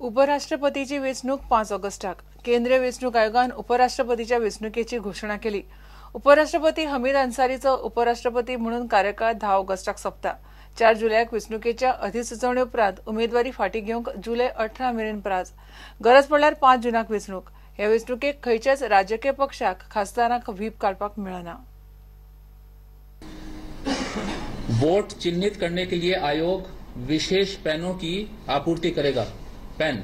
उपराष्ट्रपतीची वेंचणूक 5 ऑगस्टाक. केंद्रीय वेंचणूक आयोगान उपराष्ट्रपतीच्या वेंचणुकेची घोशणा केली. उपराष्ट्रपती हमीद अन्सारीचो उपराष्ट्रपती म्हणून कार्यकाळ 10 ऑगस्टाक सोंपता. 4 जुलयाक वेंचणुकेच्या अधिसुचोवणे उपरांत उमेदवारी फाटी घेवंक जुलय 18 मेरेन प्राज. गरज पडल्यार 5 जुनाक वेंचणूक. ह्या वेंचणुकेक खंयच्याच राजकीय पक्षाक खासदारांक व्हीप काडपाक मेळना. वोट चिन्हित करने के लिए आयोग विशेष पेनों की आपूर्ति करेगा. पेन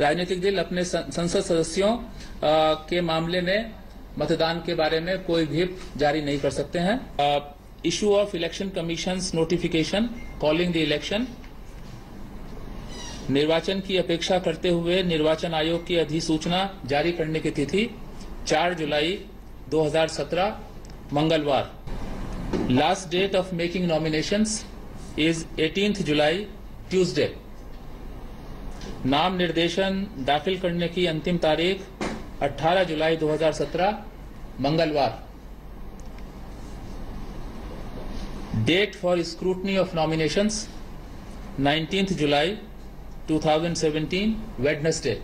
राजनीतिक दल अपने संसद सदस्यों के मामले में मतदान के बारे में कोई व्हिप जारी नहीं कर सकते हैं. Issue of election commission's notification calling the election. निर्वाचन की अपेक्षा करते हुए निर्वाचन आयोग की अधिसूचना जारी करने की तिथि 4 जुलाई 2017 मंगलवार. Last date of making nominations is 18 July Tuesday. नाम निर्देशन दाखिल करने की अंतिम तारीख 18 जुलाई 2017 मंगलवार. Date for scrutiny of nominations 19 July 2017 Wednesday.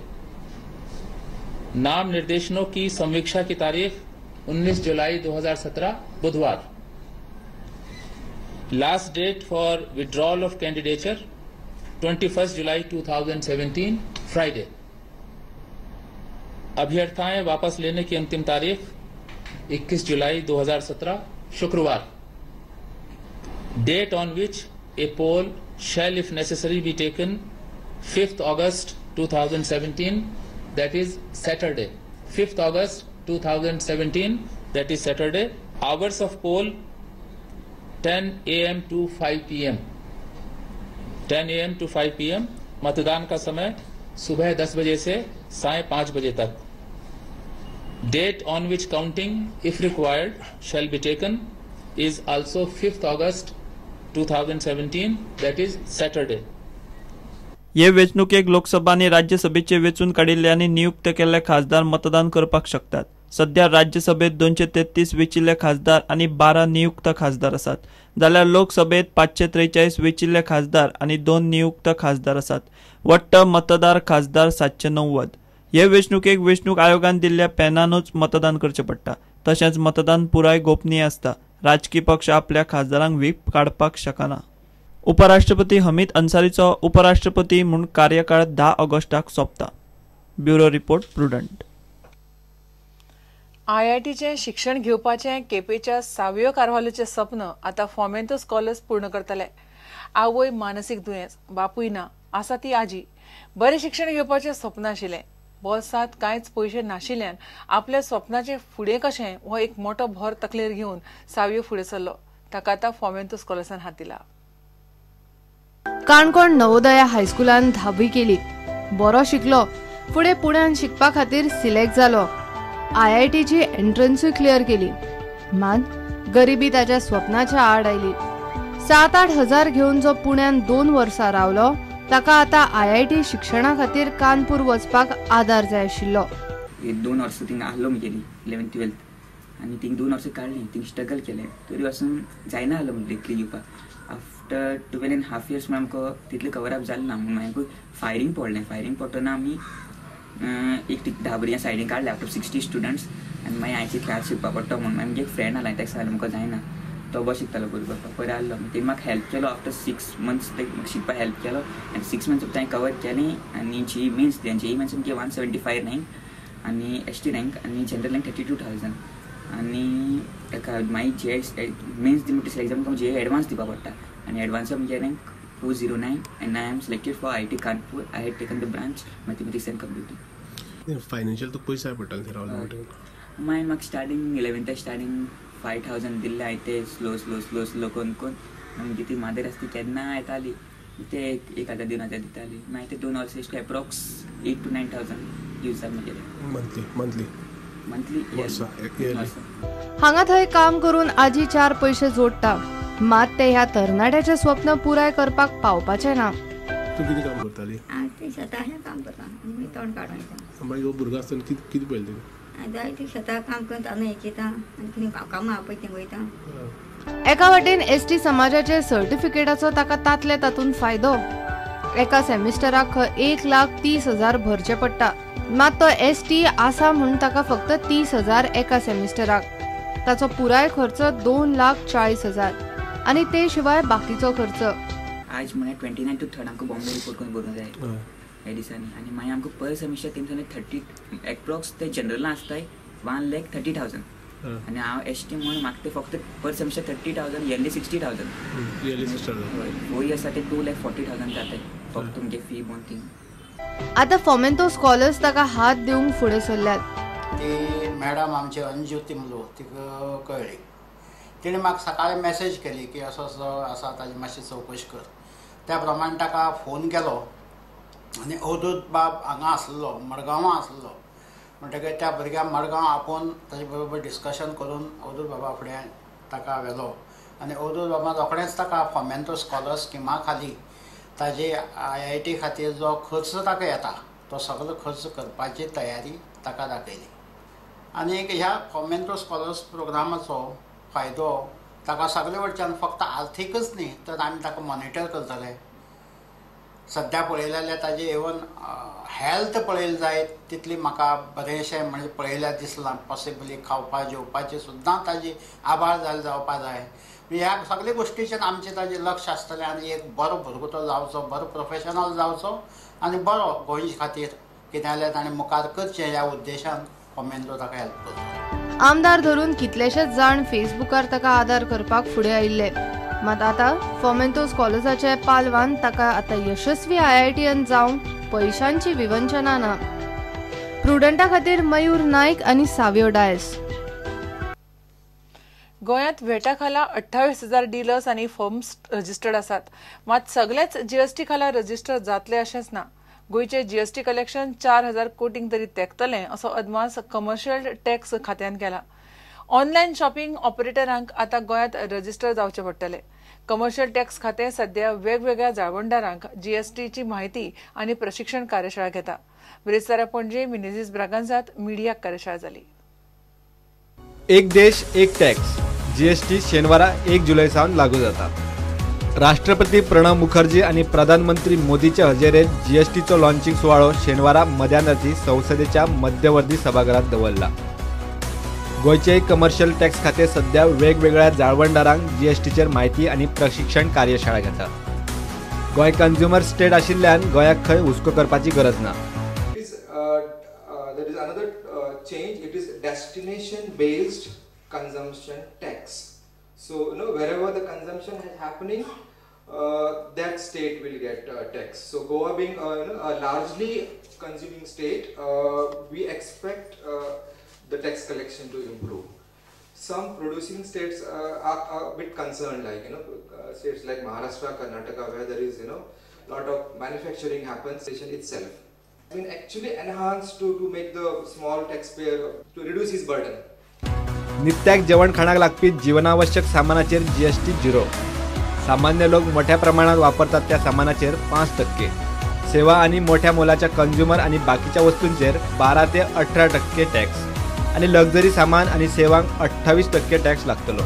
नाम निर्देशनों की समीक्षा की तारीख 19 जुलाई 2017 बुधवार. Last date for withdrawal of candidature 21 July 2017 Friday. अभ्यर्थाएं वापस लेने की अंतिम तारीख 21 जुलाई 2017 शुक्रवार. Date on which a poll shall if necessary be taken 5 August 2017 that is Saturday. 5 August 2017 that is Saturday. Hours of poll 10 AM to 5 PM. 10 AM to 5 PM. मतदान का समय सुबह 10 बजे से साय 5 बजे तक. Date on which counting if required shall be taken is also 5 August 2017 that is Saturday. हे वेंचणुकेक लोकसभा आनी राज्यसभेचे वेंचून काडिल्ले आनी नियुक्त केल्ले खासदार मतदान करपाक शकतात. सध्या राज्यसभेत 233 वेंचिल्ले खासदार आनी 12 नियुक्त खासदार आसात, जाल्यार लोकसभेत 543 वेंचिल्ले खासदार आनी 2 नियुक्त खासदार आसात. वट्ट मतदार खासदार 790. हे वेंचणुकेक वेंचणूक आयोगान दिल्ल्या पेनानूच मतदान करचें पडटा. तशेंच मतदान पुराय गोपनीय आसता. राजकी पक्ष आपल्या खासदारांक व्हीप काडपाक शकना. उपराष्ट्रपती हमीद अन्सारीचो उपराष्ट्रपती म्हूण कार्यकाळ 10 ऑगस्टाक सोंपता. Bureau report, Prudent. आयआयटीचें शिक्षण घेवपाचें केपेच्या सावियो कार्व्हालोचें सपन आतां फॉमेंतो स्कॉलर्स पूर्ण करतले. आवय मानसीक दुयेंस, बापूय ना, आसा ती आजी. बरें शिक्षण घेवपाचें सपन आशिल्लें. बोल्सांत कांयच पयशे नाशिल्ल्यान आपल्या स्वप्नाचें फुडें कशें हो एक मोटो भर तकलेर घेवन सावियो फुडें सरलो. ताका आतां फॉमेंतो स्कॉलर्सान हात दिला. काणकोण नवोदया हायस्कुलान धावी केली. बरो शिकलो. फुडें पुण्यान शिकपा खातीर सिलेक्ट जालो. आयआयटीची एंट्रन्सूय क्लियर केली. मात गरिबी ताच्या स्वप्नाच्या आड आयली. 7-8 हजार घेवन जो पुण्यान 2 वर्सां रावलो ताका आतां आयआयटी शिक्षणा खातीर कानपूर वचपाक आदार जाय आशिल्लो. 2 वर्सां थिंगा आहलो मुगेली 11th 12th आनी थिंग 2 वर्सां काडलीं. थिंग स्ट्रगल केलें तरी पासून जायना आहलो म्हणजे इतली घेवपाक. आफ्टर 12.5 इयर्स म्हळ्यार आमकां तितलें कवर अप जालें ना. मागीर फायरींग पडलें. फायरींग पडटना आमी एक 10 भुरग्यां सायडीन काडले आफ्टर 60 स्टुडंट्स. आनी मागीर हांयची क्लास शिकपाक पडटा म्हणून मागीर म्हजे एक फ्रेंड आसलो, ताका सांगलें म्हाका जायना, तो बरो शिकतालो भुरगो, पयर आहलो. तेणी म्हाका हेल्प केलो आफ्टर 6 मंथ्स. ते म्हाका शिकपाक हेल्प केलो आनी 6 मंथ्स हांवें कवर केलें. आनी जेई मेन्स दिली. जेई मेन्स आमगे 175 रँक आनी एस टी रँक आनी जनरल रँक 32,000. आनी ताका मागीर जे मेन्स दी म्हणटा एग्जाम जे एडवान्स दिवपाक पडटा आनी एडवान्स म्हजे rank 409 and I am selected for IIT Kanpur. I had taken the branch mathematics and computing. Financial तुका पयशे जाय पडटाले रावले म्हणटकीर? मागीर म्हाका स्टार्टींग 11th starting 5,000 दिल्ले हांवें. ते स्लो स्लो स्लो स्लो करून करून मागीर ती मादर आसता ती केन्ना येताली ते 1,000 2,000 दिताली. मागीर ते 2 वर्सां एप्रोक्स 8 to 9,000 use जाले म्हगेले मंथली. मंथली मंथली हांगा थंय काम करून आजी 4 पयशे जोडटा. मात ते ह्या तरणाट्याचें स्वप्न पुराय करपाक पावपाचें ना. तूं कितें काम करताली? तें शेताचें काम करता, तण काडून. मागीर हो भुरगो आसतना कितें पळयलें तुवें? जाय ती शेतां काम करून तांदूळ एकयता आनी कितें कामां आपय थंय वयता. एका वाटेन एसटी समाजाचे सर्टिफिकेटाचो ताका तातले तातूंत फायदो. एका सेमिस्टराक खंय 1,30,000 भरचे पडटा. मात तो एसटी आसा म्हूण ताका फक्त 30,000 एका सेमिस्टराक. ताचो पुराय खर्च 2,40,000 आनी ते शिवाय बाकीचो खर्च. आज म्हळ्यार 29 to 3 आमकां बॉम्बे रिपोर्ट करून बरोवंक जाय ह्या दिसांनी. आनी मागीर आमकां पर सेमिस्टर तेमचे 30 एप्रोक्स ते जनरलान आसताय 1,30,000 आनी हांव एस टी म्हणून म्हाका ते फक्त पर सेमिस्टर 30,000 इयरली 60,000. हय, 4 इयर्स ते 2,40,000 जाताय फक्त तुमगे फी बोन थिंग. आतां फोमेंतो स्कॉलर्स ताका हात दिवंक फुडें सरल्यात. ती मॅडम आमची अंजू तिमलो तिका कळ्ळी. तिणें म्हाका सकाळी मॅसेज केली की असो असो आसा, ताजी मातशी चवकशी कर. त्या प्रमाणे ताका फोन केलो आनी अवधूत बाब हांगा आसलो, मडगांवां आसलो. म्हणटकीर त्या भुरग्याक मडगांव आपोवन ताजे बरोबर डिस्कशन करून अवधूत बाबा फुडें ताका व्हेलो आनी अवधूत बाबा रोखडेंच ताका फोमेंतो स्कॉलर स्किमा खाली ताजे IIT खातीर जो खर्च ताका येता तो सगळो खर्च करपाची तयारी ताका दाखयली. आनी ह्या फोमेंतो स्कॉलर्स प्रोग्रामाचो फायदो ताका सगळे वटच्यान फक्त आर्थीकच न्ही तर आमी ताका मॉनिटर करतले. सद्या पळयलें जाल्यार ताजें इवन हेल्थ पळयलें जायत तितली म्हाका बरेंशें म्हणजे पळयल्यार दिसलां. पॉसिबली खावपा जेवपाचें सुद्दां ताजी आबाळ जाल जावपा जाय. ह्या सगळे गोश्टीचेर आमचें ताजें लक्ष आसतलें आनी एक बरो भुरगो तो जावचो, बरो प्रोफेशनल जावचो आनी बरो गोंयचे खातीर कितें जाल्यार ताणें मुखार करचें ह्या उद्देशान फोमेंतो ताका हेल्प करता. आमदार धरून कितलेशेच जाण फेसबुकार ताका आदार करपाक फुडें आयिल्ले. मात आतां फोमेंतो स्कॉलर्साचे पालवान ताका आतां यशस्वी IITN जावंक पयशांची विवंचना ना. प्रुडंटा खातीर मयूर नायक आनी सावियो डायस. गोंयांत व्हॅटा खाला 28,000 डिलर्स आनी फर्म्स रजिस्टर्ड आसात. मात सगळेच जीएसटी खाला रजिस्टर जातले अशेंच ना. गोंयचे जीएसटी कलेक्शन 4,000 कोटींक तरी तेंकतलें असो अदमास कमर्शियल टॅक्स खात्यान केला. ऑनलायन शॉपिंग ऑपरेटरांक आतां गोंयांत रजिस्टर जावचें पडटलें. कमर्शियल टॅक्स खातें सद्या वेगवेगळ्या जाळवणदारांक जीएसटीची म्हायती आनी प्रशिक्षण कार्यशाळा घेता. बिरेस्तारा पणजे मिनेझीस ब्रागांझात मिडियाक कार्यशाळा जाली. एक देश एक टॅक्स जीएसटी शेनवारा 1 जुलै सावन लागू जाता. राष्ट्रपती प्रणब मुखर्जी आनी प्रधानमंत्री मोदीचे हजेरेत जीएसटीचो लॉन्चिंग सुवाळो शेनवारा मध्यानराती संसदेच्या मध्यवर्ती सभाघरात दवरला. गोंयचे कमर्शियल टॅक्स खाते सध्या वेगवेगळ्या जाळवणदारांक जीएसटीचेर म्हायती आनी प्रशिक्षण कार्यशाळा घेता. गोंय कंज्युमर स्टेट आशिल्ल्यान गोंयाक खंय हुस्को करपाची गरज ना. There is another change. It is destination based consumption tax. So you know, wherever the consumption is happening, that state will get tax. So Goa being a largely consuming state, we expect the tax collection to improve. Some producing states are a bit concerned, like states like Maharashtra, Karnataka, where there is lot of manufacturing happens itself. I mean, actually enhanced to make the small taxpayer to reduce his burden. नित्याक जेवण खाणाक लागपी जीवनावश्यक सामानाचेर GST 0. सामान्य लोक मोठ्या प्रमाणात वापरतात त्या सामानाचेर 5%, सेवा आनी मोठ्या मोलाच्या कंज्युमर आनी बाकीच्या वस्तूंचेर 12 ते 18% टॅक्स आनी लक्झरी सामान आनी सेवांक 28% टॅक्स लागतलो.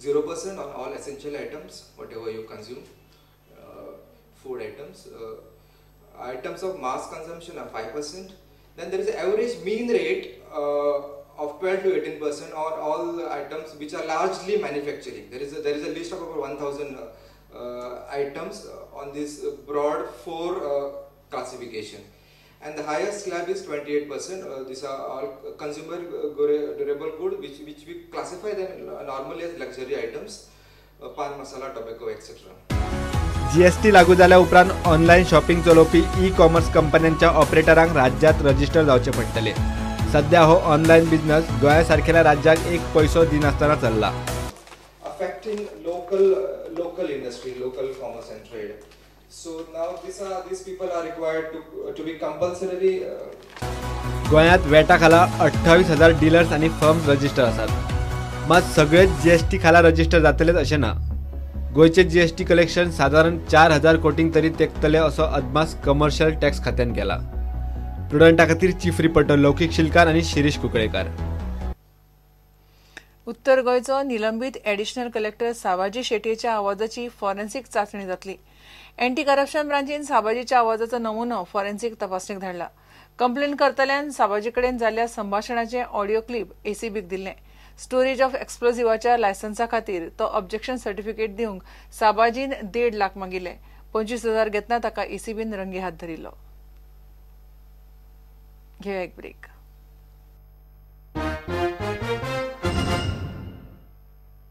0% on all essential items, whatever you consume, food items, items of mass consumption are 5%. Then there is an average mean rate of 12 to 18% on all the items which are largely manufacturing. There is a list of over 1,000 items on this broad 4 classification, and the highest slab is 28%. These are all consumer durable good, which we classify them normally as luxury items, pan masala, tobacco, etc. GST लागू जाल्या उपरांत online shopping चलोवपी e commerce कंपन्यांच्या ऑपरेटरांक राज्यात register जावचे पडटले. सध्या हो ऑनलायन बिझनेस गोंया सारखेल्या राज्याक एक पैसो दिनासतना चल्ला. Affecting local industry, local commerce and trade. So now these people are required to be compulsorily. गोंयांत वेटा खाला 28,000 डिलर्स आनी फर्म्स रजिस्टर आसात. मात सगळेच जीएसटी खाला रजिस्टर जातलेच अशें ना. गोंयचे जीएसटी कलेक्शन सादारण 4,000 कोटींक तरी तेंकतले असो अदमास कमर्शियल टॅक्स खात्यान केला. प्रुडंटा खातीर चीफ रिपोर्टर लौकीक शिलकार आनी शिरीष कुंकळेकार. उत्तर गोंयचो निलंबीत ॲडिशनल कलेक्टर साबाजी शेटयेच्या आवाजाची फॉरेन्सिक चाचणी जातली. अँटी करप्शन ब्रांचीन साबाजीच्या आवाजाचो नमुनो फॉरेन्सिक तपासणीक धाडला. कंप्लेन करतल्यान साबाजी कडेन जाल्ल्या संभाषणाचें ऑडियो क्लिप एसीबीक दिल्लें. स्टोरेज ऑफ एक्सप्लोजिवाच्या लायसन्सा खातीर तो ऑब्जेक्शन सर्टिफिकेट दिवंक साबाजीन 1.5 लाख मागिल्ले. 25,000 घेतना ताका एसीबीन रंगे हात धरिल्लो. घेवया एक ब्रेक.